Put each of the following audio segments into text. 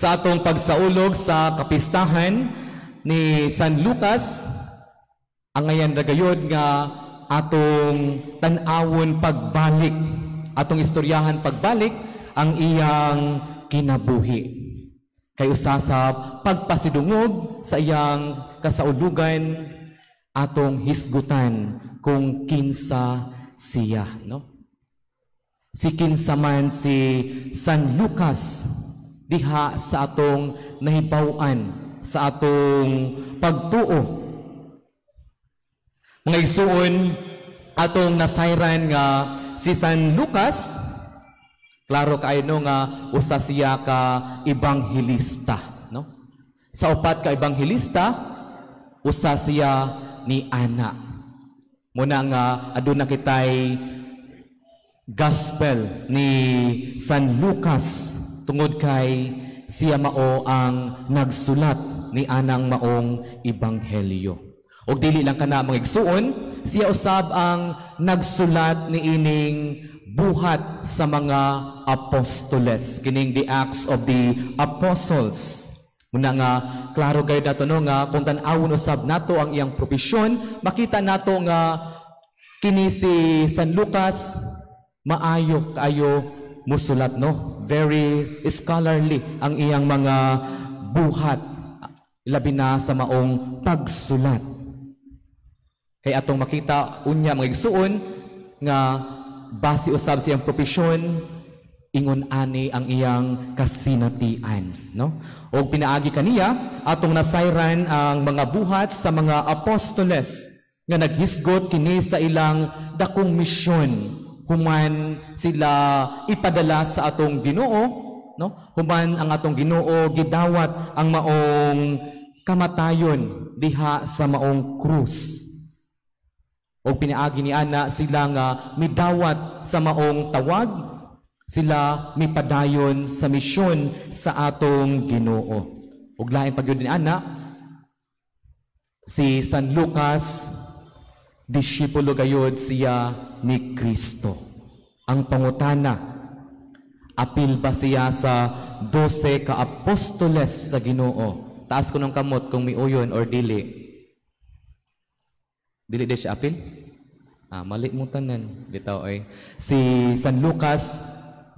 Sa atong pagsaulog sa kapistahan ni San Lucas, angayan ra gayod nga atong tan-awon pagbalik, atong istoryahan pagbalik ang iyang kinabuhi. Kay usa sa pagpasidungog sa iyang kasaulugan, atong hisgutan kung kinsa siya, no? Si kinsa man si San Lucas diha sa atong nahibaw-an, sa atong pagtuo. Mga igsuon, atong nasayran nga si San Lucas, klaro kaayo, no, nga usa siya ka ebanghelista, no? Sa upat ka ebanghelista, usa siya ni ana. Muna nga aduna kitay Gospel ni San Lucas tungod kay siya mao ang nagsulat ni anang maong ebanghelyo. Og dili lang kana, mga igsuon, siya usab ang nagsulat ni ining Buhat sa mga Apostoles, kining the Acts of the Apostles. Muna nga klaro gayud nato, no, nga kung tan-awon usab nato ang iyang propesyon, makita nato nga kini si San Lucas maayo kaayo musulat, no? Very scholarly ang iyang mga buhat, labi na sa maong pagsulat. Kay atong makita unya, mga igsuon, nga base usab sa iyang propesyon, ingon ani ang iyang kasinatian, no? Og pinaagi kaniya, atong nasayran ang mga Buhat sa mga Apostoles nga naghisgot kini sa ilang dakong misyon human sila ipadala sa atong Ginoo, no? Human ang atong Ginoo gidawat ang maong kamatayon diha sa maong krus. Og pinaagi ni ana sila nga midawat sa maong tawag, sila mipadayon sa misyon sa atong Ginoo. Ug lain pa gyud ni ana, si San Lucas disipulo gayod siya ni Kristo. Ang pangutana, apil ba siya sa 12 ka apostoles sa Ginoo? Taas ko ng kamot kung miuyon or dili. Dili di siya apil? Ah, mali mo tanan. Bitaw ay. Si San Lucas,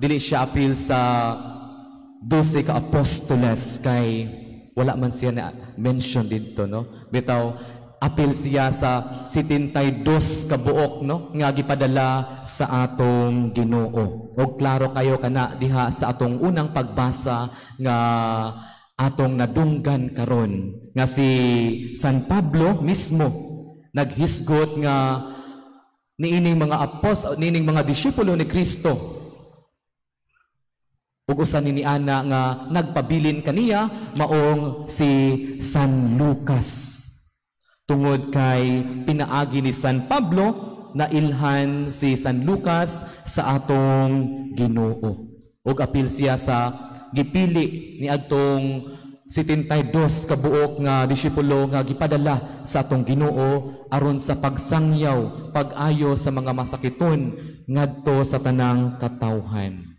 dili siya apil sa 12 ka apostoles kay wala man siya na mention dito, no? Bitaw, apil siya sa 72 ka buok, no, nga gipadala sa atong Ginoo. Og klaro kayo kana diha sa atong unang pagbasa nga atong nadunggan karon nga si San Pablo mismo naghisgot nga niining mga niining mga disipulo ni Kristo ug usa ni ana nga nagpabilin kaniya maong si San Lucas, tungod kay pinaagi ni San Pablo nailhan si San Lucas sa atong Ginoo ug apil siya sa gipili ni adtong 72 ka buok nga disipulo nga gipadala sa atong Ginoo aron sa pagsangyaw, pag-ayo sa mga masakiton ngadto sa tanang katawhan.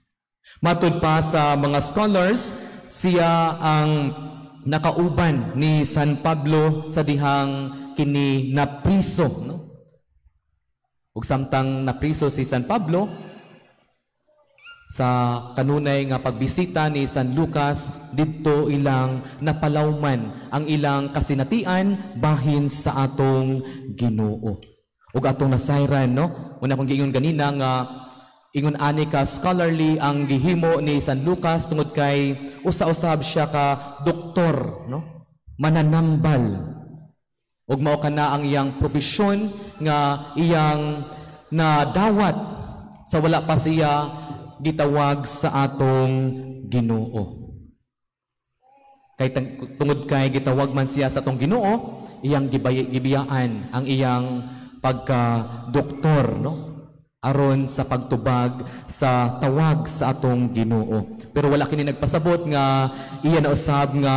Matud pa sa mga scholars, siya ang nakauban ni San Pablo sa dihang kini napriso, no? Ug samtang napriso si San Pablo, sa kanunay nga pagbisita ni San Lucas didto, ilang napalawman ang ilang kasinatian bahin sa atong Ginoo. Ug atong nasayran, no? Una kong giingon ganina nga ingon ani ka scholarly ang gihimo ni San Lucas tungod kay usa-usab siya ka doktor, no? Mananambal. Ug mao kana ang iyang propesyon nga iyang nadawat sa wala pa siya gitawag sa atong Ginoo. Kay tungod kay gitawag man siya sa atong Ginoo, iyang gibiyaan ang iyang pagka-doktor, no? Aron sa pagtubag sa tawag sa atong Ginoo. Pero wala kini nagpasabot nga iya na usab nga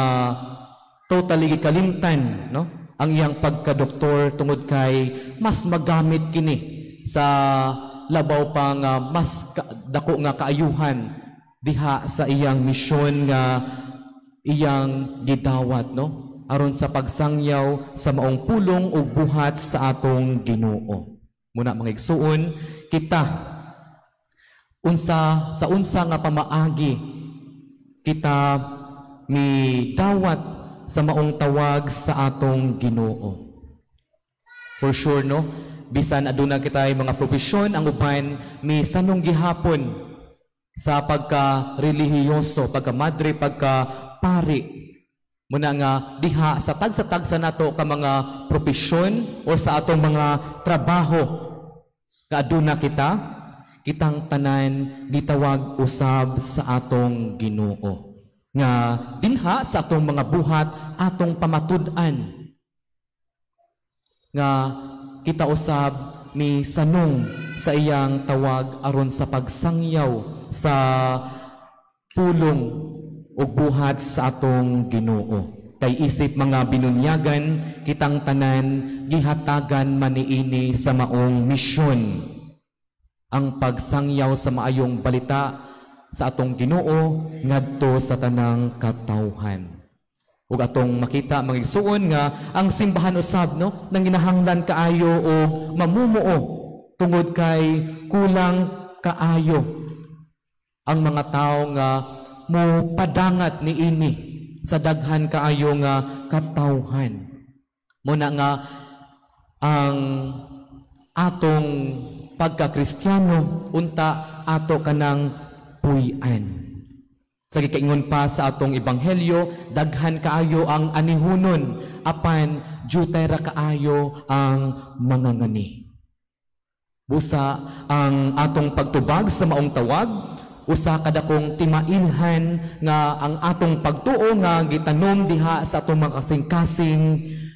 totally gikalimtan, no? Ang iyang pagka-doktor tungod kay mas magamit kini sa labaw pa nga mas dako nga kaayuhan diha sa iyang misyon nga iyang gidawat, no, aron sa pagsangyaw sa maong pulong ug buhat sa atong Ginoo. Muna, mga igsuon, kita, unsa sa unsa nga pamaagi kita mi dawat sa maong tawag sa atong Ginoo? For sure, no, bisan aduna kita mga propesyon, ang uban mi sanong gihapon sa pagka relihiyoso, pagka madre, pagka pari. Muna nga diha sa tagsa-tagsa nato ka mga propesyon o sa atong mga trabaho nga aduna kita, kitang tanan gitawag usab sa atong Ginoo. Nga dinha sa atong mga buhat, atong pamatud-an nga kita usab mi sanong sa iyang tawag aron sa pagsangyaw sa pulong ug buhat sa atong Ginoo. Kay isip mga binunyagan, kitang tanan gihatagan man niini sa maong misyon, ang pagsangyaw sa maayong balita sa atong Ginoo ngadto sa tanang katawhan. Ug atong makita, mga igsuon, nga ang simbahan usab, no, nanginahanglan kaayo og mamumuo tungod kay kulang kaayo ang mga tawo nga mo padangat niini sa daghan kaayo nga katawhan. Muna nga ang atong pagka-Kristiyano unta ato kanang puy-an. Sa gikaingon pa sa atong ebanghelyo, daghan kaayo ang anihunon, apan jutay ra kaayo ang mangangani. Busa ang atong pagtubag sa maong tawag usa ka dakong timailhan nga ang atong pagtuo nga gitanom diha sa atong mga kasing-kasing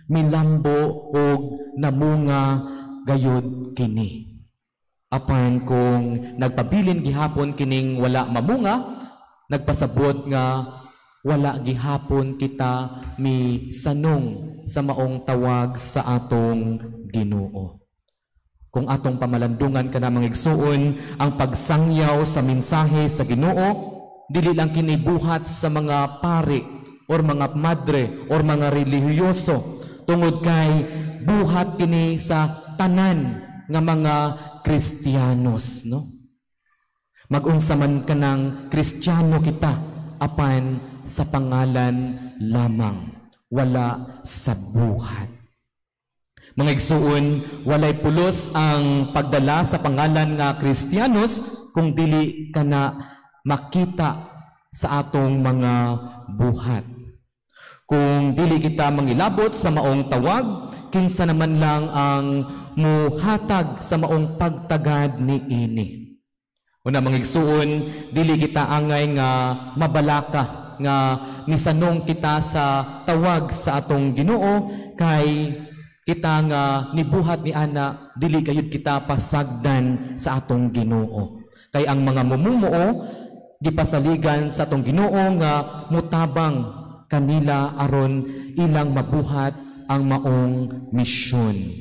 milambo og namunga gayud kini. Apan kung nagpabilin gihapon kining wala mamunga, nagpasabot nga wala gihapon kita mi sanong sa maong tawag sa atong Ginoo. Kung atong pamalandungan kana, mga igsuon, ang pagsangyaw sa mensahe sa Ginoo, dili lang kini buhat sa mga pari or mga madre or mga relihiyoso, tungod kay buhat kini sa tanan nga mga Kristiyanos, no? Magunsa man kanang Kristiyano kita, apan sa pangalan lamang, wala sa buhat. Mga igsuon, walay pulos ang pagdala sa pangalan nga Kristiyanos kung dili kana makita sa atong mga buhat. Kung dili kita mangilabot sa maong tawag, kinsa naman lang ang muhatag sa maong pagtagad ni ini? Una, mga igsuon, dili kita angay nga mabalaka nga misanong kita sa tawag sa atong Ginoo, kay kita nga nibuhat ni ana, dili gayud kita pasagdan sa atong Ginoo. Kay ang mga mumumuo gipasaligan sa atong Ginoo nga mutabang kanila aron ilang mabuhat ang maong misyon.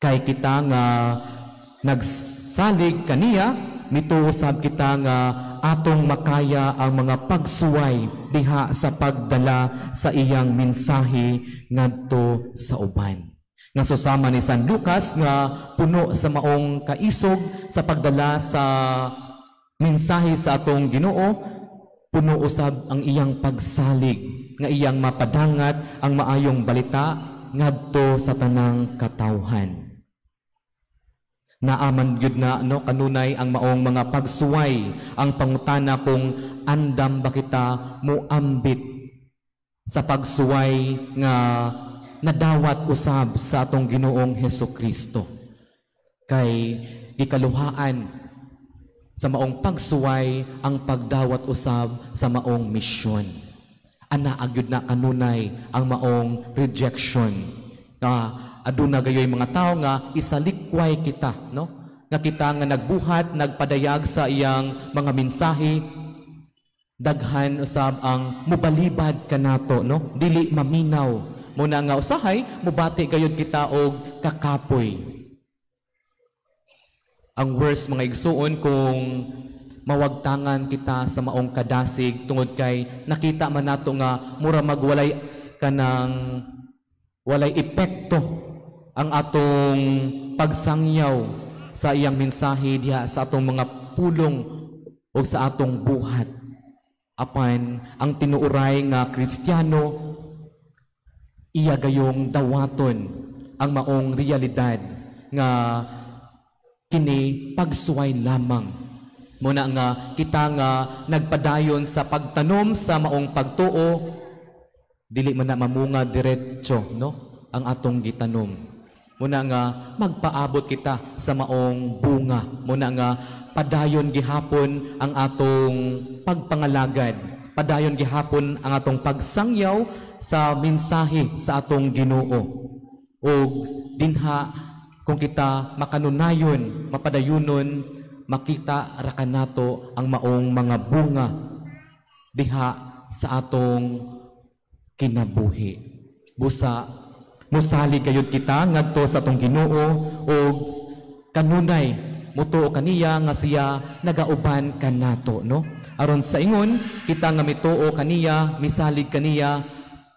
Kay kita nga nagsalig kaniya, mituo sab kita nga atong makaya ang mga pagsuway diha sa pagdala sa iyang mensahe ngadto sa uban. Nga susama ni San Lucas nga puno sa maong kaisog sa pagdala sa mensahe sa atong Ginoo, puno usab ang iyang pagsalig nga iyang mapadangat ang maayong balita ngadto sa tanang katawhan. Naaman gyud na, no, kanunay ang maong mga pagsuway. Ang pangutana kung andam ba kita muambit sa pagsuway nga nadawat usab sa atong Ginoong Heso Kristo. Kay gikaluhaan sa maong pagsuway ang pagdawat usab sa maong misyon. Ana agyud na kanunay ang maong rejection. Nga aduna gayoy mga tao nga isalikway kita, no? Nga kita nga nagbuhat, nagpadayag sa iyang mga mensahe, daghan usab ang mubalibad kanato, no? Dili maminaw. Muna nga usahay mubati gayud kita og kakapoy. Ang worst, mga igsuon, kung mawagtangan kita sa maong kadasig tungod kay nakita man nato nga mura magwalay kanang walay epekto ang atong pagsangyaw sa iyang mensahe diha sa atong mga pulong o sa atong buhat. Apan ang tinuoray nga Kristiyano, iya gayong dawaton ang maong realidad nga kini pagsuway lamang. Muna nga kita nga nagpadayon sa pagtanom sa maong pagtuo, dili man na mamunga diretso, no, ang atong gitanom. Muna nga magpaabot kita sa maong bunga. Muna nga padayon gihapon ang atong pagpangalagad. Padayon gihapon ang atong pagsangyaw sa mensahe sa atong Ginoo. Og dinha kung kita makanunayon, mapadayunon, makita ra kanato ang maong mga bunga diha sa atong kinabuhi. Busa musalig gayud kita ngadto sa atong Ginoo og kanunay mutuo kaniya nga siya nagauban kanato, no? Aron sa ingon kita nga mituo kaniya, misalig kaniya,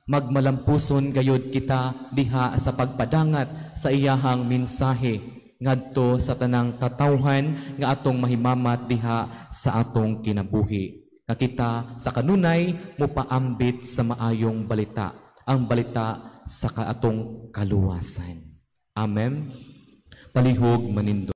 magmalampuson gayud kita diha sa pagpadangat sa iyahang mensahe ngadto sa tanang katawhan nga atong mahimamat diha sa atong kinabuhi. Nga kita sa kanunay mopaambit sa maayong balita, ang balita sa atong kaluwasan. Amen. Palihog manindo.